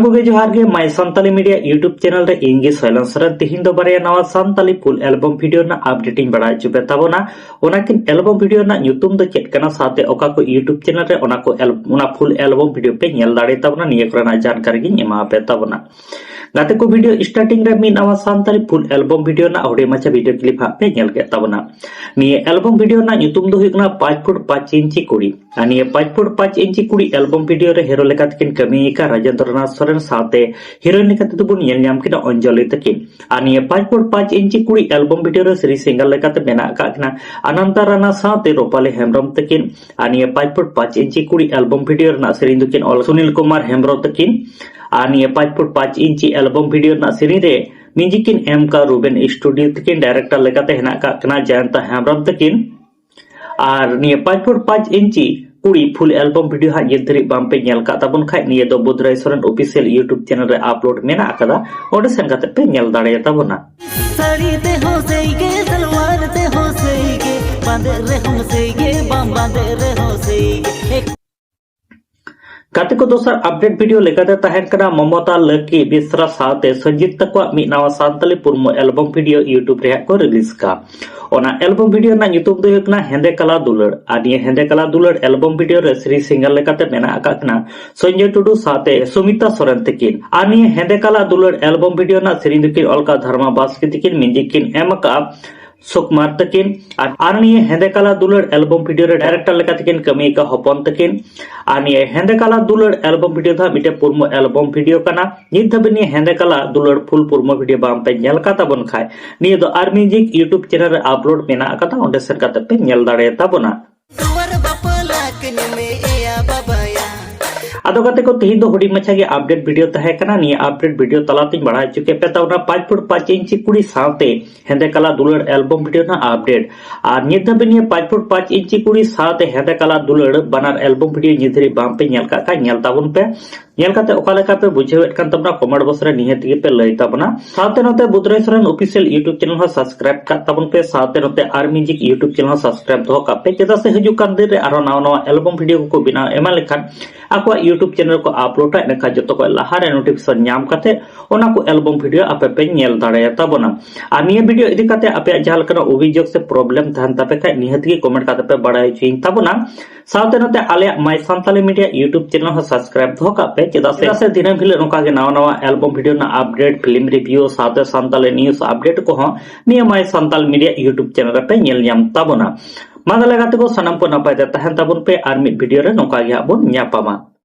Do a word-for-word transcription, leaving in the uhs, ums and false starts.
ᱠᱚᱜᱮ ᱡᱚᱦᱟᱨ ᱜᱮ My Santali Media YouTube channel ᱨᱮ ᱤᱧ ᱜᱮ ᱥᱚᱭᱞᱚᱱ ᱥᱚᱨᱮᱱ᱾ ᱛᱤᱦᱤᱧ ᱫᱚ ᱵᱟᱨᱭᱟ ᱱᱟᱣᱟ ᱥᱟᱱᱛᱟᱞᱤ full album video ᱨᱮᱱᱟᱜ update ᱤᱧ ᱵᱟᱲᱟᱭ ᱦᱚᱪᱚ ᱯᱮ ᱛᱟᱵᱚᱱᱟ᱾ ᱚᱱᱟᱠᱤᱱ album video ᱨᱮᱱᱟᱜ ᱧᱩᱛᱩᱢ ᱫᱚ ᱪᱮᱫ ᱠᱟᱱᱟ, ᱥᱟᱶᱛᱮ ᱚᱠᱟ ᱠᱚ YouTube channel ᱨᱮ ᱚᱱᱟ ᱠᱚ al- ᱚᱱᱟ full album video ᱯᱮ ᱧᱮᱞ ᱫᱟᱲᱮ ᱛᱟᱵᱚᱱᱟ, ᱱᱤᱭᱟᱹ ᱠᱚᱨᱮᱱᱟᱜ ᱡᱟᱱᱠᱟᱨᱤ ᱜᱤᱧ ᱮᱢᱟ ᱯᱮ ᱛᱟᱵᱚᱱᱟ᱾ ᱜᱟᱛᱮ ᱠᱚ, video starting ᱨᱮ ᱢᱤᱫ ᱱᱟᱣᱟ ᱥᱟᱱᱛᱟᱞᱤ full album video ᱨᱮᱱᱟᱜ ᱦᱩᱰᱤᱧ ᱢᱟᱪᱷᱟ video clip ᱦᱟᱸᱜ ᱯᱮ ᱧᱮᱞ ᱠᱮᱫ ᱛᱟᱵᱚᱱᱟ᱾ ᱱᱤᱭᱟᱹ album video ᱨᱮᱱᱟᱜ ᱧᱩᱛᱩᱢ ᱫᱚ ᱦᱩᱭᱩᱜ ᱠᱟᱱᱟ ᱯᱟᱸᱪ ᱯᱷᱩᱴ ᱯᱟᱸᱪ ᱤᱧᱪᱤ ᱠᱩᱲᱤ᱾ ᱟᱨ ᱱᱤᱭᱟᱹ ᱯᱟᱸᱪ ᱯᱷᱩᱴ ᱯᱟᱸᱪ ᱤᱧᱪᱤ ᱠᱩᱲᱤ album video ᱨᱮ hero ᱞᱮᱠᱟᱛᱮ ᱠᱤᱱ ᱠᱟᱹᱢᱤ ᱟᱠᱟᱫ ᱨᱟᱡᱮᱱᱫᱨᱚ ᱱᱟᱛᱷ ᱥᱚᱨᱮᱱ, ᱥᱟᱶᱛᱮ heroine ᱞᱮᱠᱟᱛᱮ ᱫᱚᱵᱚᱱ ᱧᱮᱞ ᱧᱟᱢ ᱠᱤᱱᱟ ᱚᱧᱡᱚᱞᱤ ᱛᱟᱹᱠᱤᱱ᱾ ᱟᱨ ᱱᱤᱭᱟᱹ ᱯᱟᱸᱪ ᱯᱷᱩᱴ ᱯᱟᱸᱪ ᱤᱧᱪᱤ ᱠᱩᱲᱤ album video ᱨᱮ ᱥᱮᱨᱮᱧ singer ᱞᱮᱠᱟᱛᱮ ᱢᱮᱱᱟᱜ ᱟᱠᱟᱫ ᱠᱤᱱᱟ ᱟᱱᱟᱱᱫᱟ ᱨᱟᱱᱟ ᱥᱟᱶᱛᱮ ᱨᱩᱯᱟᱞᱤ ᱦᱮᱢᱵᱨᱚᱢ ᱛᱟᱹᱠᱤᱱ᱾ ᱟᱨ ᱱᱤᱭᱟᱹ ᱯᱟᱸᱪ ᱯᱷᱩᱴ ᱯᱟᱸᱪ ᱤᱧᱪᱤ ᱠᱩᱲᱤ album video ᱨᱮᱱᱟᱜ ᱥᱮᱨᱮᱧ ᱫᱚᱠᱤᱱ ᱚᱞ ᱥᱩᱱᱤᱞ ᱠᱩᱢᱟᱨ ᱦᱮᱢᱵᱨᱚᱢ ᱛᱟᱹᱠᱤᱱ᱾ ᱟᱨ ᱱᱤᱭᱟᱹ ᱯᱟᱸᱪ ᱯᱷᱩᱴ ᱯᱟᱸᱪ ᱤᱧᱪᱤ album video ᱨᱮᱱᱟᱜ ᱥᱮᱨᱮᱧ ᱨᱮ music ᱠᱤᱱ ᱮᱢ ᱠᱟᱜ ᱨᱩᱵᱮᱱ ᱥᱴᱩᱰᱤᱭᱳ ᱛᱟᱹᱠᱤᱱ, director ᱞᱮᱠᱟᱛᱮ ᱦᱮᱱᱟᱜ ᱟᱠᱟᱫ ᱠᱤᱱᱟ ᱡᱚᱭᱚᱱᱛᱟ ᱦᱮᱢᱵᱨᱚᱢ ᱛᱟᱹᱠᱤᱱ᱾ ᱟᱨ ᱱᱤᱭᱟᱹ ᱯᱟᱸᱪ ᱯᱷᱩᱴ ᱯᱟᱸᱪ ᱤᱧᱪᱤ ᱠᱩᱲᱤ full album video ᱦᱟᱸᱜ ᱱᱤᱛ ᱫᱷᱟᱹᱨᱤᱡ ᱵᱟᱝ ᱯᱮ ᱧᱮᱞ ᱠᱟᱜ ᱛᱟᱵᱚᱱ ᱠᱷᱟᱡ, ᱱᱤᱭᱟᱹ ᱫᱚ Budhrai Soren official YouTube channel ᱨᱮ upload ᱢᱮᱱᱟᱜ ᱟᱠᱟᱫᱟ, ᱚᱸᱰᱮ ᱥᱮᱱ ᱠᱟᱛᱮ ᱯᱮ ᱧᱮᱞ ᱫᱟᱲᱮᱭᱟᱛᱟ ᱵᱚᱱᱟ᱾ ᱥᱟᱹᱲᱤ ᱛᱮᱦᱚᱸ ᱥᱟᱹᱭ ᱜᱮ, ᱥᱟᱞᱣᱟᱨ ᱛᱮᱦᱚᱸ ᱥᱟᱹᱭ ᱜᱮ, ᱵᱟᱸᱫᱮ ᱨᱮᱦᱚᱸ ᱥᱟᱹᱭ ᱜᱮ, ᱵᱟᱢ ᱵᱟᱸᱫᱮ ᱨᱮᱦᱚᱸ ᱥᱟᱹᱭ ᱜᱮ᱾ ᱜᱟᱛᱮ ᱠᱚ, ᱫᱚᱥᱟᱨ update video ᱞᱮᱠᱟᱛᱮ ᱛᱟᱦᱮᱱ ᱠᱟᱱᱟ ᱢᱚᱢᱚᱛᱟ ᱞᱟᱹᱠᱤ ᱵᱮᱥᱨᱟ ᱥᱟᱶᱛᱮ ᱥᱚᱱᱡᱤᱛ ᱛᱟᱠᱚᱣᱟᱜ ᱢᱤᱫ ᱱᱟᱣᱟ ᱥᱟᱱᱛᱟᱞᱤ ᱯᱩᱨᱢᱩ album video YouTube ᱨᱮ ᱦᱟᱸᱜ ᱠᱚ release ᱠᱟᱜᱼᱟ᱾ ᱚᱱᱟ album video ᱨᱮᱱᱟᱜ ᱧᱩᱛᱩᱢ ᱫᱚ ᱦᱩᱭᱩᱜ ᱠᱟᱱᱟ ᱦᱮᱸᱫᱮ ᱠᱟᱞᱟ ᱫᱩᱞᱟᱹᱲ᱾ ᱟᱨ ᱱᱤᱭᱟᱹ ᱦᱮᱸᱫᱮ ᱠᱟᱞᱟ ᱫᱩᱞᱟᱹᱲ album video ᱨᱮ ᱥᱮᱨᱮᱧ singer ᱞᱮᱠᱟᱛᱮ ᱢᱮᱱᱟᱜ ᱟᱠᱟᱫ ᱠᱤᱱᱟ ᱥᱚᱧᱡᱚᱭ ᱴᱩᱰᱩ ᱥᱟᱶᱛᱮ ᱥᱩᱢᱤᱛᱟ ᱥᱚᱨᱮᱱ ᱛᱟᱹᱠᱤᱱ᱾ ᱟᱨ ᱱᱤᱭᱟᱹ ᱦᱮᱸᱫᱮ ᱠᱟᱞᱟ ᱫᱩᱞᱟᱹᱲ album video ᱨᱮᱱᱟᱜ ᱥᱮᱨᱮᱧ ᱫᱚᱠᱤᱱ ᱚᱞ ᱠᱟᱜ ᱫᱷᱚᱨᱢᱟ ᱵᱟᱥᱠᱮ ᱛᱟᱹᱠᱤᱱ, music ᱠᱤᱱ ᱮᱢ ᱟᱠᱟᱫᱼᱟ ᱥᱩᱠᱢᱟᱨ ᱛᱟᱹᱠᱤᱱ᱾ ᱟᱨ, ᱟᱨ ᱱᱤᱭᱟᱹ ᱦᱮᱸᱫᱮ ᱠᱟᱞᱟ ᱫᱩᱞᱟᱹᱲ album video ᱨᱮ director ᱞᱮᱠᱟ ᱛᱮᱠᱤᱱ ᱠᱟᱹᱢᱤ ᱟᱠᱟᱫ ᱦᱚᱯᱚᱱ ᱛᱟᱹᱠᱤᱱ᱾ ᱟᱨ ᱱᱤᱭᱟᱹ ᱦᱮᱸᱫᱮ ᱠᱟᱞᱟ ᱫᱩᱞᱟᱹᱲ album video ᱫᱚ ᱦᱟᱸᱜ ᱢᱤᱫᱴᱮᱱ ᱯᱩᱨᱢᱩ album video ᱠᱟᱱᱟ᱾ ᱱᱤᱛ ᱫᱷᱟᱹᱵᱤᱡ ᱱᱤᱭᱟᱹ ᱦᱮᱸᱫᱮ ᱠᱟᱞᱟ ᱫᱩᱞᱟᱹᱲ full ᱯᱩᱨᱢᱩ video ᱵᱟᱝ ᱯᱮ ᱧᱮᱞ ᱟᱠᱟᱫ ᱛᱟᱵᱚᱱ ᱠᱷᱟᱡ, ᱱᱤᱭᱟᱹ ᱫᱚ ᱟᱨ music YouTube channel ᱨᱮ upload ᱢᱮᱱᱟᱜ ᱟᱠᱟᱫᱟ, ᱚᱸᱰᱮ ᱥᱮᱱ ᱠᱟᱛᱮ ᱯᱮ ᱧᱮᱞ ᱫᱟᱲᱮᱭᱟᱛᱟ ᱵᱚᱱᱟ᱾ ᱫᱩᱣᱟᱨ ᱵᱟᱯᱞᱟ ᱠᱟᱹᱧ ᱢᱮ ᱮᱭᱟ ᱵᱟᱵᱟᱭᱟ᱾ ᱟᱫᱚ ᱜᱟᱛᱮ ᱠᱚ, ᱛᱤᱦᱤᱧ ᱫᱚ ᱦᱩᱰᱤᱧ ᱢᱟᱪᱷᱟ ᱜᱮ update video ᱛᱟᱦᱮᱸ ᱠᱟᱱᱟ᱾ ᱱᱤᱭᱟᱹ update video ᱛᱟᱞᱟᱛᱤᱧ ᱵᱟᱲᱟᱭ ᱦᱚᱪᱚ ᱠᱮᱫ ᱯᱮ ᱛᱟᱵᱚᱱᱟ ᱯᱟᱸᱪ ᱯᱷᱩᱴ ᱯᱟᱸᱪ ᱤᱧᱪᱤ ᱠᱩᱲᱤ ᱥᱟᱶᱛᱮ ᱦᱮᱸᱫᱮ ᱠᱟᱞᱟ ᱫᱩᱞᱟᱹᱲ album video ᱨᱮᱱᱟᱜ update᱾ ᱟᱨ ᱱᱤᱛ ᱫᱷᱟᱹᱵᱤᱡ ᱱᱤᱭᱟᱹ ᱯᱟᱸᱪ ᱯᱷᱩᱴ ᱯᱟᱸᱪ ᱤᱧᱪᱤ ᱠᱩᱲᱤ ᱥᱟᱶᱛᱮ ᱦᱮᱸᱫᱮ ᱠᱟᱞᱟ ᱫᱩᱞᱟᱹᱲ ᱵᱟᱱᱟᱨ album video ᱱᱤᱛ ᱫᱷᱟᱹᱨᱤᱡ ᱵᱟᱝ ᱯᱮ ᱧᱮᱞ ᱠᱟᱜ ᱠᱷᱟᱡ, ᱧᱮᱞ ᱛᱟᱵᱚᱱ ᱯᱮ᱾ ᱧᱮᱞ ᱠᱟᱛᱮ ᱚᱠᱟ ᱞᱮᱠᱟ ᱯᱮ ᱵᱩᱡᱷᱟᱹᱣᱮᱫ ᱠᱟᱱ ᱛᱟᱵᱚᱱᱟ, comment box ᱨᱮ ᱱᱤᱦᱟᱹᱛ ᱜᱮᱯᱮ ᱞᱟᱹᱭ ᱛᱟᱵᱚᱱᱟ᱾ ᱥᱟᱶᱛᱮ ᱱᱚᱛᱮ Budhrai Soren Official YouTube channel ᱦᱚᱸ subscribe ᱠᱟᱜ ᱛᱟᱵᱚᱱ ᱯᱮ, ᱥᱟᱶᱛᱮ ᱱᱚᱛᱮ R Music YouTube channel ᱦᱚᱸ subscribe ᱫᱚᱦᱚ ᱠᱟᱜ ᱯᱮ, ᱪᱮᱫᱟᱜ ᱥᱮ ᱦᱤᱡᱩᱜ ᱠᱟᱱ ᱫᱤᱱ ᱨᱮ ᱟᱨᱦᱚᱸ ᱱᱟᱣᱟ ᱱᱟᱣᱟ album video ᱠᱚᱠᱚ ᱵᱮᱱᱟᱣ ᱮᱢᱟᱱ ᱞᱮᱠᱷᱟᱱ ᱟᱠᱚᱣᱟᱜ YouTube channel ᱠᱚ uploadᱟ, ᱤᱱᱟᱹᱠᱷᱟᱱ ᱡᱚᱛᱚ ᱠᱷᱚᱱ ᱞᱟᱦᱟᱨᱮ notification ᱧᱟᱢ ᱠᱟᱛᱮ ᱚᱱᱟ ᱠᱚ album video ᱟᱯᱮ ᱯᱮ ᱧᱮᱞ ᱫᱟᱲᱮᱭᱟ ᱛᱟᱵᱚᱱᱟ᱾ ᱟᱨ ᱱᱤᱭᱟᱹ video ᱤᱫᱤ ᱠᱟᱛᱮ ᱟᱯᱮᱭᱟᱜ ᱡᱟᱦᱟᱸ ᱞᱮᱠᱟᱱᱟᱜ ᱚᱵᱷᱤᱡᱳᱜᱽ ᱥᱮ problem ᱛᱟᱦᱮᱱ ᱛᱟᱯᱮ ᱠᱷᱟᱡ, ᱱᱤᱦᱟᱹᱛ ᱜᱮ comment ᱠᱟᱛᱮ ᱯᱮ ᱵᱟᱲᱟᱭ ᱦᱚᱪᱚᱭᱤᱧ ᱛᱟᱵᱚᱱᱟ᱾ ᱥᱟᱶᱛᱮ ᱱᱚᱛᱮ ᱟᱞᱮᱭᱟᱜ My Santali Media YouTube channel ᱦᱚᱸ subscribe ᱫᱚᱦᱚ ᱠᱟᱜ ᱯᱮ, ᱪᱮᱫᱟᱜ ᱥᱮ, ᱪᱮᱫᱟᱜ ᱥᱮ ᱫᱤᱱᱟᱹᱢ ᱦᱤᱞᱳᱜ ᱱᱚᱝᱠᱟ ᱜᱮ ᱱᱟᱣᱟ ᱱᱟᱣᱟ album video ᱨᱮᱱᱟᱜ update, film review ᱥᱟᱶᱛᱮ ᱥᱟᱱᱛᱟᱞᱤ news update ᱠᱚᱦᱚᱸ ᱱᱤᱭᱟᱹ My Santali Media YouTube channel ᱨᱮᱯᱮ ᱧᱮᱞ ᱧᱟᱢ ᱛᱟᱵᱚᱱᱟ᱾ ᱢᱟ ᱛᱟᱦᱞᱮ ᱜᱟᱛᱮ ᱠᱚ, ᱥᱟᱱᱟᱢ ᱠᱚ ᱱᱟᱯᱟᱭ ᱛᱮ ᱛᱟᱦᱮᱱ ᱛᱟᱵᱚᱱ ᱯᱮ, ᱟᱨ ᱢᱤᱫ video ᱨᱮ ᱱᱚᱝᱠᱟ ᱜᱮ ᱦᱟᱸᱜ ᱵᱚᱱ ᱧᱟᱯᱟᱢᱟ᱾